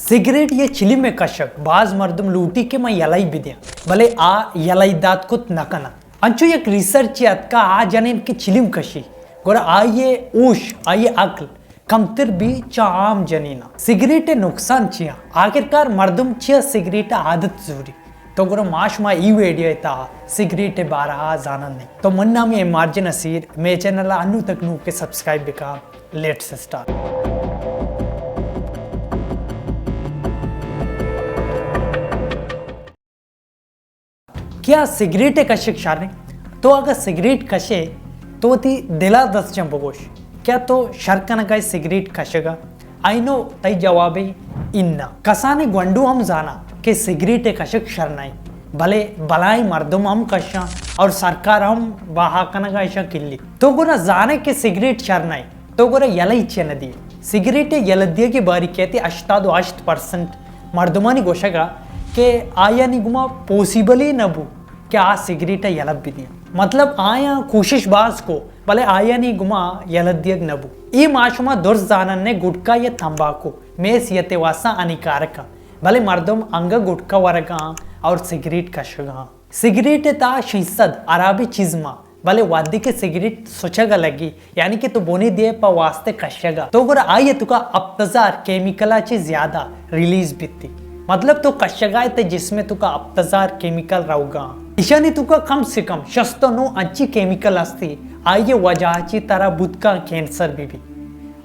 سگریٹ یا چلم ءِ کشگ، باز مردم لوٹی کہ من یلہ ئی بدیاں، بلے آ یلہ ئی دات کت نہ کناں۔ انچو یک ریسرچے اتکا، آ جنین کہ چلم کشی، گڑا آئی ءِ ہوش، آئی ءِ عقل کمتر بی چہ عام جنیناں۔ سگریٹ ءِ نقصان چیا؟ آخرکار مردم چیا سگریٹ ءِ عادت زوری؟ تو گڑا ما شما ای ویڈیو ءِ تہا سگریٹ ءِ بارہ ءَ زانن ایں۔ تو من نام ایم آر جے نصیر، مئے چینل ءَ انو تک نوک ئے، سبسکرائب بکا۔ Let's start. کیا سگریٹ ءِ کشگ شر ایں؟ تو اگاں سگریٹ کشے تو وتی دل ءَ دست جن بگوش، کیا تو شر کنگ ءَ ئے سگریٹ کشگ ءَ؟ آئی نو تئی جواب ایں اناں۔ کسانیں گونڈو ہم زاناں کہ سگریٹ ءِ کشگ شر نہ ایں، بلے بلائیں مردم ہم کشاں اور سرکار ہم بہا کنگ ءَ ایشاں کلی۔ تو گڑا زانے کہ سگریٹ شر نہ ایں، تو گڑا یلہ ئی چیا نہ دیے؟ سگریٹ ءِ یلہ دیگ ءِ باریکیت ءَ ہشتاد و ہشت پرسنٹ مردمانی گوشگ ءَ کہ آیانی گما پوسیبل ہی نہ بو کہ آ سگریٹ ءَ یلہ بدیاں۔ مطلب آیاں کوشش باز کو، بلے آیانی گما یلہ دیگ نہ بو۔ اے ما شما درست زانن ئے گٹکا یا تمباکو مئے صحت ءِ واسطہ ہانیکارک اں، بلے مردم انگہ گٹکا ورگاں اور سگریٹ کشگاں۔ سگریٹ ءِ تہا شش صد ہرابیں چیز مان، بلے وہدے کہ سگریٹ سچگ ءَ لگی، یعنی کہ تو بنے دیئے پہ واسطے کشگ ءَ، تو گڑا آئی ءِ توکا ہپت ہزار کیمیکل ءَ چہ زیادہ ریلیز بیتی۔ مطلب تو کشگ ءَ ئے، تئی جسم ءِ توکا ہپت ہزار کیمیکل روگاں۔ ایشانی توکا کم سے کم شست و نو انچیں کیمیکل ہستی، آئی ءِ وجہ ءَ چہ ترا بوت کن کینسر بی بی۔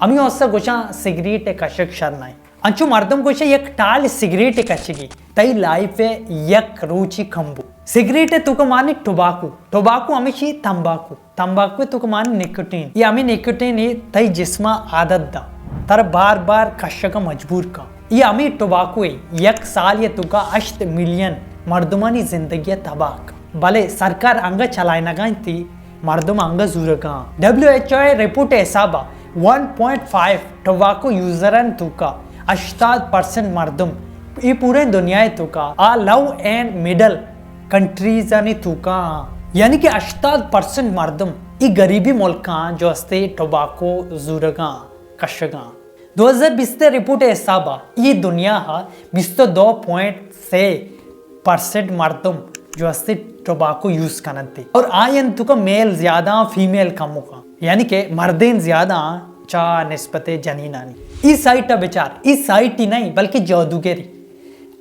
ہمے واسطہ گوشاں سگریٹ ءِ کشگ شر نہ ایں۔ انچو مردم گوشے یک ٹال سگریٹ کشگی تئی لائف ءِ یک روچی کم بو۔ سگریٹ ءِ توکا مانے ٹوباکو، ٹوباکو ہمیشی تمباکو، تمباکو ءِ توکا مانے نیکوٹین۔ اے ہمے نیکوٹین اے تئی جسم ءَ عادت دا، ترا بار بار کشگ ءَ مجبور کن۔ اے ہمے ٹوباکو اے یک سال ءِ توکا ہشت ملین مردمانی زندگی ءَ تباہ کن۔ بلے سرکار انگہ چلائینگا انتی، مردم انگہ زورگاں۔ ڈبلیو ایچ او ءِ رپورٹ ءِ حساب ءَ ون پوائنٹ فائیو ٹوباکو یوزرانی توکا ہشتاد پرسنٹ مردم اے پوریں دنیا ءِ توکا آ لو اینڈ مڈل کنٹریزانی توکا آں۔ یعنی کہ ہشتاد پرسنٹ مردم اے غریبی ملکاں جو استے ٹوباکو زورگاں، کشگاں۔ دو ہزار بیست ءِ رپورٹ ءِ حساب ءَ اے دنیا ءَ بیست و دو پوائنٹ سے پرسنٹ مردم جو استے ٹوباکو یوز کننتے اور آیان توکا میل زیادہ آں، فیمیل کموکاں، یعنی کہ مردین زیادہ آں چا نسبت جنینانی۔ ای سائٹ ءَ بچار، ای سائٹ ہی نہیں بلکہ جادوگری۔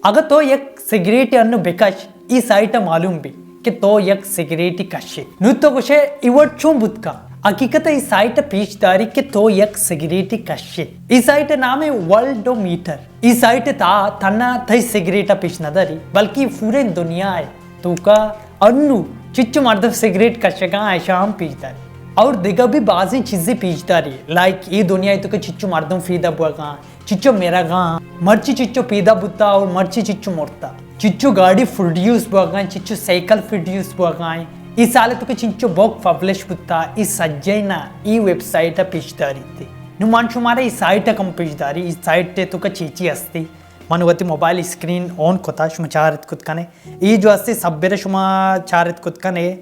اگر تو یک سگریٹ انو بکش، ای سائٹ ءَ معلوم بی کہ تو یک سگریٹی کشے۔ نو تو گوشے ای وڑ چون بوت کا؟ حقیقت ءَ ای سائٹ ءَ پیش داری کہ تو یک سگریٹی کشے۔ ای سائٹ ءِ نام ورلڈومیٹر۔ ای سائٹ ءِ تہا تھنا تئی سگریٹ ءَ پیش نہ داری، بلکہ پوریں دنیا ءِ توکا انو چچو مردم سگریٹ کشگاں ایشاں ہم پیش داری۔ اور دگہ بھی بازیں چیزیں پیش داری، لائک ای دنیا ءِ توکا چچو مردم فیدہ بوگاں، چچو مرگاں، مرچی چچو پیدا بوتا اور مرچی چچو مرتا، چچو گاڑی پروڈیوس بوگاں، چچو سائیکل پروڈیوس بوگاں، ای سال توکا چنچو بک پبلش بوتا، ای سجینا ای ویب سائٹ ءَ پیش داری تے۔ نو من شمارا ای سائٹ ءَ کم پیش داری، ای سائٹ ءِ توکا چی چی ہستی۔ من وتی موبائل اسکرین آن کتا، شما چارت کت کنے۔ ای جو ہستی سبر شما چارت کت کنے،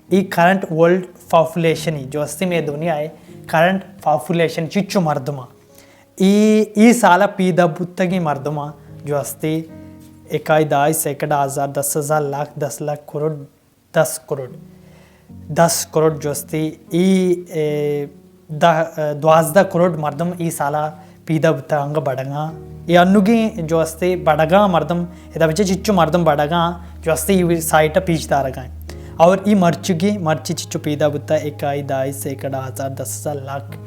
ای کرنٹ ورلڈ پاپولیشن ای جو ہستی مئے دنیا ءِ کرنٹ پاپولیشن چچو مردم آں۔ ای، ای سال ءَ پیدا بوتگیں مردماں جو ہستی اکائی دہائی سیکڑا ہزار دس ہزار لاکھ دس لاکھ کروڑ، دس کروڑ، دس کروڑ جو ہستی ای، اے، دہ، اے، دوازدہ کروڑ مردم ای سال ءَ پیدا بوتا انگا بڑگاں۔ ای انوگیں جو ہستی بڑگاں مردم ادا بچے چچو مردم بڑگاں جو ہستی ای سائٹ ءَ پیش دارگاں۔ اور ای مرچگی، مرچی چچو پیدا بوتا، اکائی دہائی سیکڑا ہزار دس ہزار لاکھ،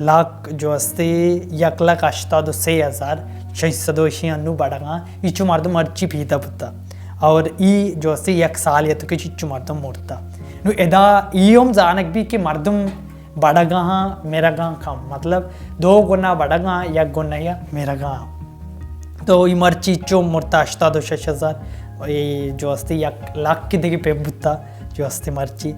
لاکھ جو ہستی یک لاکھ ہشتاد و سے ہزار شش سد و اشی انو بڑگاں، ای چو مردم مرچی پیدا بوتا۔ اور ای جو ہستی یک سال یا تو کہ چچو مردم مرتا۔ نو ادا ای ہم زانگ بی کہ مردم بڑگاں، مرگاں کم، مطلب دو گنا بڑگاں، یک گنا یا مرگاں۔ تو ای مرچی چو مرتا ہشتاد و شش ہزار، ای جو ہستی یک لاکھ کی دیگه پہ بوتا جو ہستی مرچی۔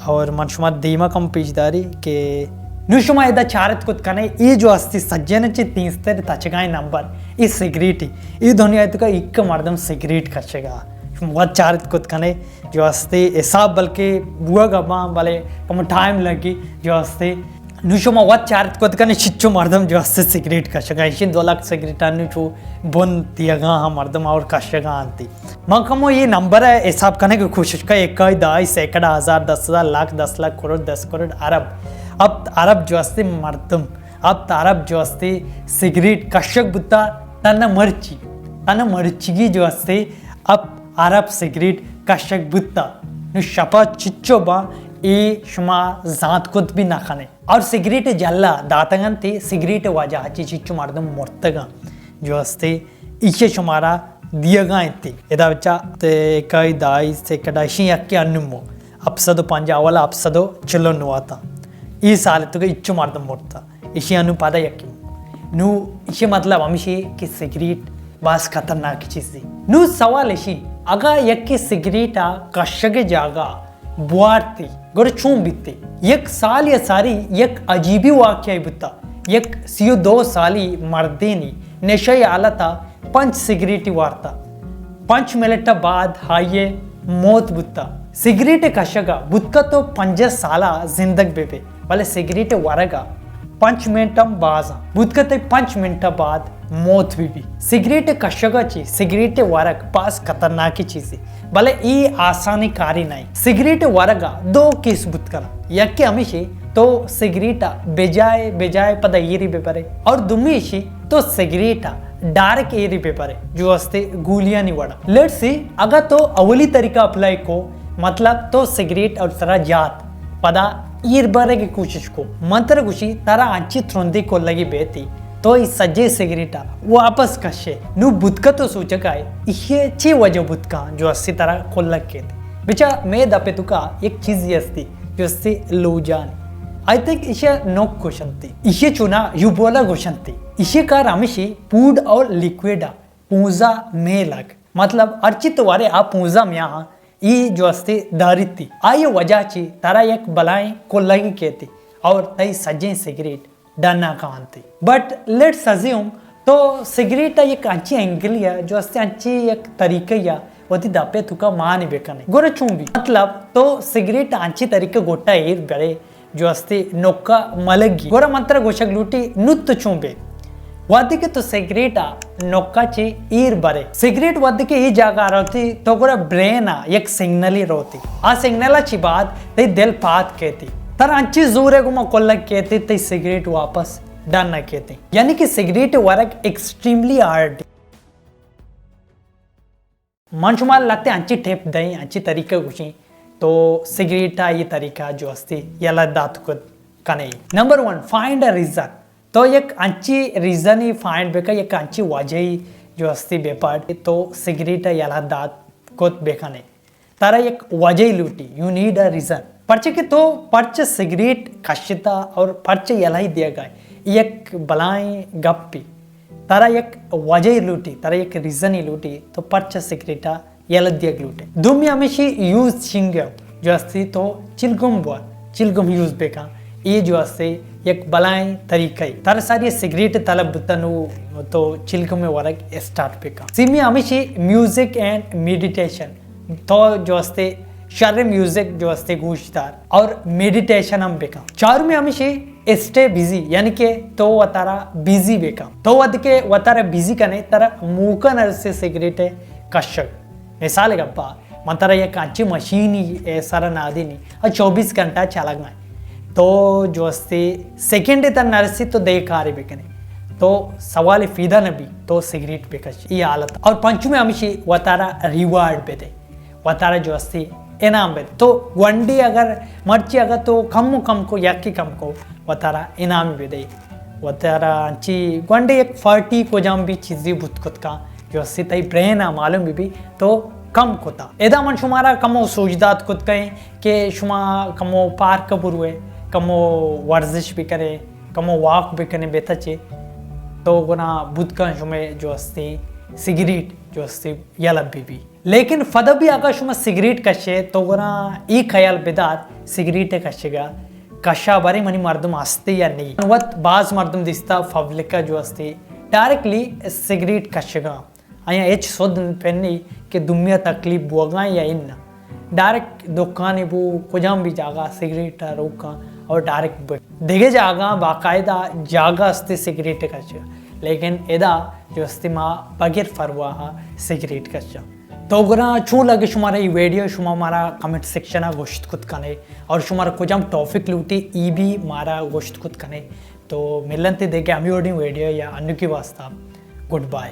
اور من شما دیما کم پیش داری کہ نو شما ادا چارت کت کنے، ای جو ہستی سجن چی تینستر تچگائیں نمبر، ای سگریٹی، ای دنیا توکا ایک مردم سگریٹ کشگا۔ شما وت چارت کت کنے، جو ہستی حساب بلکہ بوگ ءَ باں، بلے کم ٹائم لگی جو ہستی۔ نو شما وت چارت کت کنے چچو مردم جو است سگریٹ کشگا، ایشی دو لک سگریٹ نو چو بن دیگا ہاں مردم اور کشگا انتی۔ ما کمو یہ نمبر ہے حساب کنے کی کوشش کا، اکائی دہائی سیکڑا ہزار دس ہزار لاکھ دس لاکھ کروڑ دس کروڑ ارب، اب ارب جو است مردم، اب ارب جو است سگریٹ کشگ بوتا، تنہ مرچی، تنہ مرچگی جو است اب ارب سگریٹ کشگ بوتا۔ نو شپا چچو با اے شما زانت کت بھی نہ کنے۔ اور سگریٹ جلا داتگن تے سگریٹ وجہ چی چچو مردم مرتگن جو استے ایشے شمارا دیگا انتی۔ ادا بچا تے کئی دائی سے کڈا شی یکی انمو ہپت سد و پنجاہ والا ہپت سد و چل و نو آتا۔ ای سال تو کہ اچو مردم مرتا۔ ایشی انو پدا یکی۔ نو ایشی مطلب ہمیشی کہ سگریٹ باز خطرناک چیزی۔ نو سوال ایشی، اگا یکی سگریٹ آ کشگ جاگا بوارتی، گڑا چون بیتی؟ یک سال یا ساری یک عجیبی واقعہ بوتا۔ یک سی و دو سالی مردینی نشہ حالتا پنچ سگریٹی وارتا۔ پنچ منٹ بعد آئیے موت بوتا۔ سگریٹ کشگا بوتکا تو پنجاہ سالا زندگ بے بے، بلے سگریٹ ورگا پنچ منٹ ہم باز آں۔ بوتکا تئی پنچ منٹ بعد موت بی بی۔ سگریٹ کشگا چی سگریٹ ورگ باز خطرناکی چیزی، بلے ای آسانی کاری نہیں۔ سگریٹ ورگا دو کیس بوت کنا، یکی ہمیشی تو سگریٹ بجائے بجائے پدا ایری ببرے، اور دومی ایشی تو سگریٹ ڈائریکٹ ایری ببرے جو استے گولیانی وڑا۔ لیٹس سی، اگا تو اولی طریقہ اپلائی کو، مطلب تو سگریٹ اور ترا جات پدا ایر برے کی کوشش کو، من ترا گوشی ترا انچی ترندی کو لگی بیتی، تو ای سجے سگریٹا واپس کشے۔ نو بوتکا تو سوچک آئے، ایشی چی وجہ بوتکا جو اسی ترا کلک کیتی؟ بچا میں دپے تو کا ایک چیزی استی جو اسی لوجانی۔ آئی تھنک ایشی نوک گوشنتی۔ ایشی چونا یوبولا گوشنتی۔ ایشی کار ہمیشی پوڈ اور لیکویڈا پونزا میں لگ۔ مطلب ہرچی تو وارے آ پونزا میاں ہاں، ای جو استی داریتی۔ آئی وجہ چی ترا یک بلائیں کلگی کیتی اور تئی سجیں سگریٹ ڈنا کانتی۔ بٹ لیٹس ازیوم تو سگریٹ یک انچی اینگل یا جو استی انچی یک طریقہ یا وتی دپے توکا مانی بکنے۔ گورا چون بی؟ مطلب تو سگریٹ انچی طریقہ گوٹا ایر برے جو استی نوکا ملگی۔ گورا من ترا گوشگ لوٹی نوت چون بے؟ وہدے کہ تو سگریٹ آ نوکا چی ایر برے۔ سگریٹ وہدے کہ ای جاگہ روتی تو گورا برین آ یک سگنلی روتی۔ آ سگنل چی بعد تئی دل پاد کیتی۔ تر انچی زورے گما کلگ کیتی تئی سگریٹ واپس ڈن نہ کیتی۔ یعنی کہ سگریٹ ورگ ایکسٹریملی ہارڈ۔ من شما لہتے انچی ٹپ دئیں، انچی طریقہ گوشیں، تو سگریٹا یہ طریقہ جو استی یلہ دات کت کنے۔ Number one, find a reason. تو یک انچی ریزنی فائنڈ بکا، یک انچی وجہی جو استی بے پاٹ تو سگریٹا یلہ دات کت بکنے۔ ترا یک وجہی لوٹی، you need a reason۔ پرچہ کہ تو پرچہ سگریٹ کشتا اور پرچہ یلہ دیگا، یک بلائیں گپی۔ ترا یک وجہ لوٹی، ترا یک ریزن لوٹی، تو پرچہ سگریٹا یلہ دیگ لوٹے۔ دومی ہمیشی یوز چنگم جو استی تو چلگم بوا، چلگم یوز بکن۔ اے جو استی یک بلائیں طریقہ ای۔ ترا ساری سگریٹ طلب بوتا نو تو چلگم ورگ اسٹارٹ بکن۔ سیمی ہمیشی میوزک اینڈ میڈیٹیشن۔ تو جو استے شر میوزک جو استے گوش دار اور میڈیٹیشن ہم بکن۔ چارمی ہمیشی اسٹے بزی، یعنی کہ تو وتارا بزی بکن۔ تو وہدے کہ وتارا بزی کنے، ترا موقع نرسے سگریٹ کشگ۔ مثال گپا، من ترا یک انچی مشینی سر نادینی، آ چوبیس گھنٹہ چلگ نہ۔ تو جو استے سیکنڈ تر نرسی تو دے کاری بکنے۔ تو سوال فیدہ نبی، تو سگریٹ بکش۔ ای حالت۔ اور پنچمی ہمیشی وتارا ریوارڈ بدے۔ وتارا جو استی انعام بدے۔ تو گونڈی اگر مرچی اگر تو کم و کم کو، یکی کم کو، وتارا انعام بدے۔ وتارا انچی گونڈی یک پارٹی کجام بھی چیزی بوت کت کن، جو استی تئی برین آ معلوم بی بی تو کم کتا۔ ادا من شمارا کمو سوج دات کت کئیں کہ شما کمو پارک بروے، کمو ورزش بکنے، کمو واک بکنے بیتا چے، تو گنا بوت کن شمے جو استی سگریٹ جو استی یلہ بی بی۔ لیکن پدا بھی اگاں شما سگریٹ کشے تو گڑا ای خیال بدار سگریٹ کشگا کشا بارے منی مردم ہستے یا نہیں۔ وت باز مردم دیستا پبلک جو ہستے ڈائریکٹلی سگریٹ کشگا، آیا ہچ سد پنی کہ دنیا تکلیف بوگا یا ان۔ ڈائریکٹ دکانی بو کجام بھی جاگا سگریٹ روکا اور ڈائریکٹ بٹ۔ دگہ جاگہ باقاعدہ جاگہ استی سگریٹ کچ، لیکن ادا جو استی ما بغیر پرواہ سگریٹ کچ۔ تو گڑا چون لگے شمارا ای ویڈیو؟ شما مارا کمنٹ سیکشن گوشت کت کنے، اور شمارا کجام ٹاپک لوٹی ای بھی مارا گوشت کت کنے۔ تو ملنتے دگہ ہمی وڑیں ویڈیو یا انوگی واسطہ گڈ بائے۔